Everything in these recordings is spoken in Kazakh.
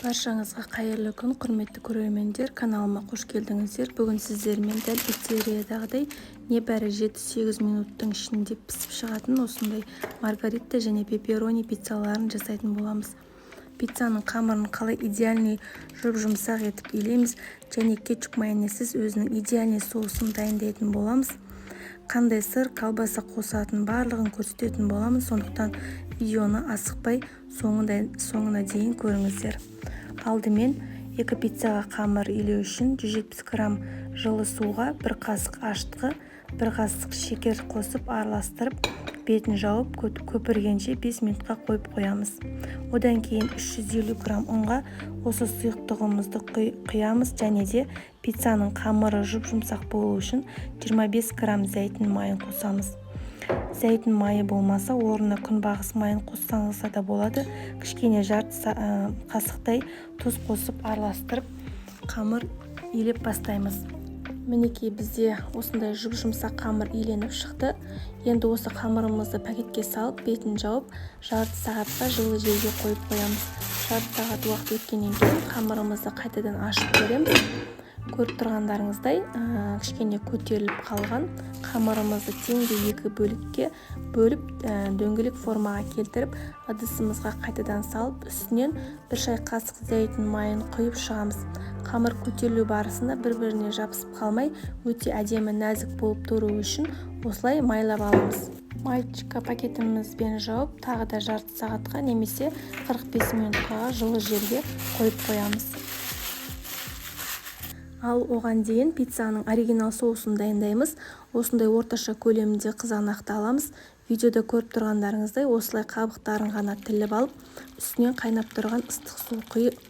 Баршаңызға қайырлы күн, құрметті көрермендер! Каналыма қош келдіңіздер! Бүгін сіздермен дәл пиццериядағыдай небәрі 7-8 минуттың ішінде пісіп шығатын осындай маргарита және пепперони пиццаларын жасайтын боламыз. Пиццаның қамырын қалай идеальный жұп-жұмсақ етіп илейміз және кетчуп, майонезсіз өзінің идеальный соусын дайындайтын боламыз. Қандай сыр, колбаса қосатын, барлығын көрсететін боламын. Сондықтан видеоны асықпай соңына дейін көріңіздер. Алдымен екі пиццаға қамыр илеу үшін 170 грамм жылы суға бір қасық ашытқы, бір қасық шекер қосып, араластырып, бетін жауып, көпіргенше 5 минутқа қойып қоямыз. Одан кейін 350 грамм ұнға осы сұйықтығымызды құямыз және де пиццаның қамыры жұп-жұмсақ болу үшін 25 грамм зәйтүн майын қосамыз. Зәйтүн майы болмаса, орнына күнбағыс майын қоссаңыз да болады. Кішкене жарты қасықтай тұз қосып, араластырып, қамыр илеп бастаймыз. Мінекей, бізде осындай жұп-жұмсақ қамыр иленіп шықты. Енді осы қамырымызды пакетке салып, бетін жауып, жарты сағатқа жылы жерге қойып қоямыз. Жарты сағат уақыт өткеннен кейін қамырымызды қайтадан ашып көреміз. Көріп тұрғандарыңыздай, кішкене көтеріліп қалған. Қамырымызды теңдей екі бөлікке бөліп, дөңгелек формаға келтіріп, ыдысымызға қайтадан салып, үстінен бір шай қасық зәйтүн майын құйып шығамыз. Қамыр көтерілу барысында бір біріне жабысып қалмай, өте әдемі, нәзік болып тұру үшін осылай майлап аламыз. Маечка пакетімізбен жауып, тағы да жарты сағатқа немесе 45 минутқа жылы жерге қойып қоямыз. Ал оған дейін пиццаның оригинал соусын дайындаймыз. Осындай орташа көлемінде қызанақты аламыз. Видеода көріп тұрғандарыңыздай, осылай қабықтарын ғана тіліп алып, үстінен қайнап тұрған ыстық су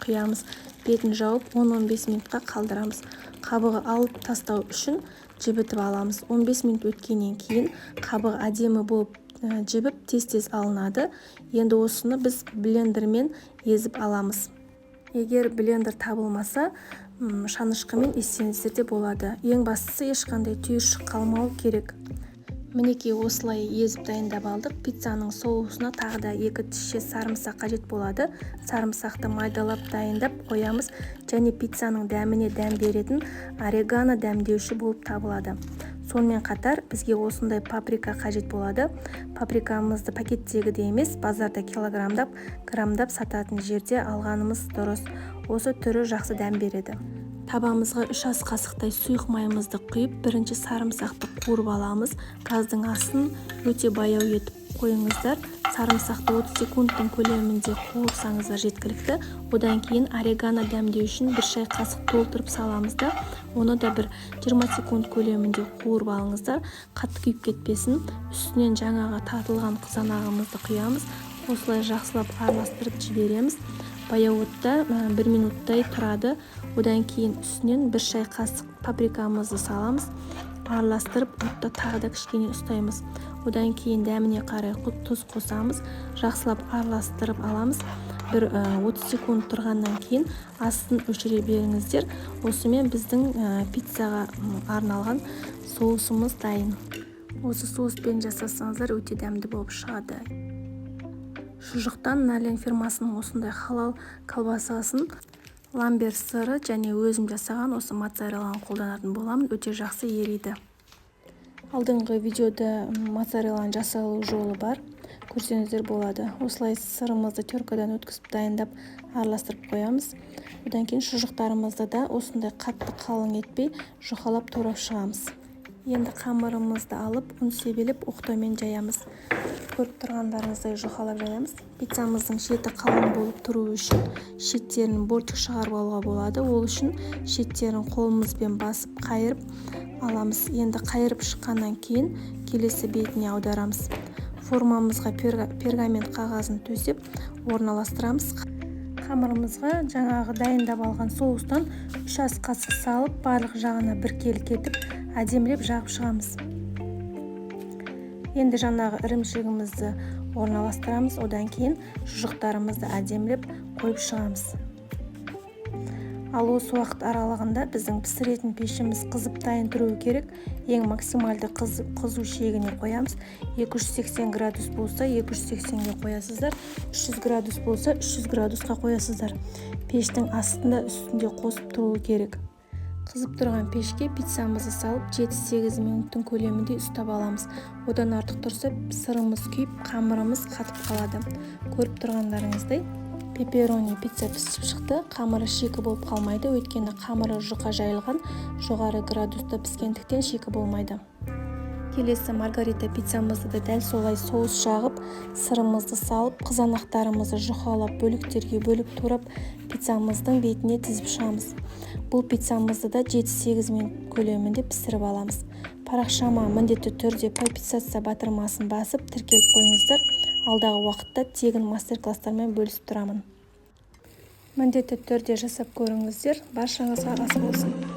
құямыз. Бетін жауып, 10-15 минутқа қалдырамыз. Қабығы алып тастау үшін жібітіп аламыз. 15 минут өткеннен кейін қабығы әдемі болып жібіп, тез-тез алынады. Енді осыны біз блендермен езіп аламыз. Егер блендер табылмаса, шанышқымен езсеңіздер де болады. Ең бастысы, ешқандай түйіршік қалмауы керек. Мінекей, осылай езіп дайындап алдық. Пиццаның соусына тағы да екі тісше сарымсақ қажет болады. Сарымсақты майдалап дайындап қоямыз және пиццаның дәміне дәм беретін орегано дәмдеуші болып табылады. Сонымен қатар бізге осындай паприка қажет болады. Паприкамызды пакеттегідей емес, базарда килограммдап, граммдап сататын жерде алғанымыз дұрыс. Осы түрі жақсы дәм береді. Табамызға 3 ас қасықтай сұйық майымызды құйып, бірінші сарымсақты қуырып аламыз. Газдың астын өте баяу етіп қойыңыздар. Сарымсақты 30 секундтың көлемінде қуырсаңыздар, жеткілікті. Одан кейін орегано дәмдеу үшін бір шай қасық толтырып саламыз да, оны да бір 20 секунд көлемінде қуырып алыңыздар, қатты күйіп кетпесін. Үстінен жаңағы тартылған қызанағымызды құямыз. Осылай жақсылап араластырып жібереміз. Баяу отта бір минуттай тұрады. Одан кейін үстінен бір шай қасық паприкамызды саламыз. Араластырып, отта тағы да кішкене ұстаймыз. Одан кейін дәміне қарай тұз қосамыз. Жақсылап араластырып аламыз. Бір 30 секунд тұрғаннан кейін астын өшіре беріңіздер. Осымен біздің пиццаға арналған соусымыз дайын. Осы соуспен жасасаңыздар, өте дәмді болып шығады. Шұжықтан Нален фирмасының осындай халал колбасасын, ламбер сыры және өзім жасаған осы моцарелланы қолданатын боламын. Өте жақсы ериді. Алдыңғы видеода моцарелланың жасалу жолы бар, көрсеңіздер болады. Осылай сырымызды теркадан өткізіп, дайындап, араластырып қоямыз. Одан кейін шұжықтарымызды да осындай қатты қалың етпей, жұқалап турап шығамыз. Енді қамырымызды алып, ұн себелеп, оқтаумен жаямыз. Көріп тұрғандарыңыздай, жұқалап жаямыз. Пиццамыздың шеті қалың болып тұру үшін шеттерін бортик шығарып алуға болады. Ол үшін шеттерін қолымызбен басып, қайырып аламыз. Енді қайырып шыққаннан кейін келесі бетіне аударамыз. Формамызға пергамент қағазын төсеп, орналастырамыз. Қамырымызға жаңағы дайындап алған соустан 3 ас қасық салып, барлық жағына біркелкі етіп, әдемілеп жағып шығамыз. Енді жаңағы ірімшігімізді орналастырамыз. Одан кейін шұжықтарымызды әдемілеп қойып шығамыз. Ал осы уақыт аралығында біздің пісіретін пешіміз қызып, дайын тұруы керек. Ең максималды қызу шегіне қоямыз. 280 градус болса, 280-ге қоясыздар, 300 градус болса, 300 градусқа қоясыздар. Пештің астында, үстінде қосып тұруы керек. Қызып тұрған пешке пиццамызды салып, 7-8 минуттың көлемінде ұстап аламыз. Одан артық тұрса, сырымыз күйіп, қамырымыз қатып қалады. Көріп тұрғандарыңыздай, пепперони пицца пісіп шықты. Қамыры шикі болып қалмайды, өйткені қамыры жұқа жайылған, жоғары градуста піскендіктен шикі болмайды. Келесі маргарита пиццамызды да дәл солай соус жағып, сырымызды салып, қызанақтарымызды жұқалап, бөліктерге бөліп турап, пиццамыздың бетіне тізіп шығамыз. Бұл пиццамызды да 7-8 минут көлемінде пісіріп аламыз. Парақшама міндетті түрде «Подписаться» батырмасын басып, тіркеліп қойыңыздар. Алдағы уақытта тегін мастер класстармен бөлісіп тұрамын. Міндетті түрде жасап көріңіздер. Баршаңызға ас болсын!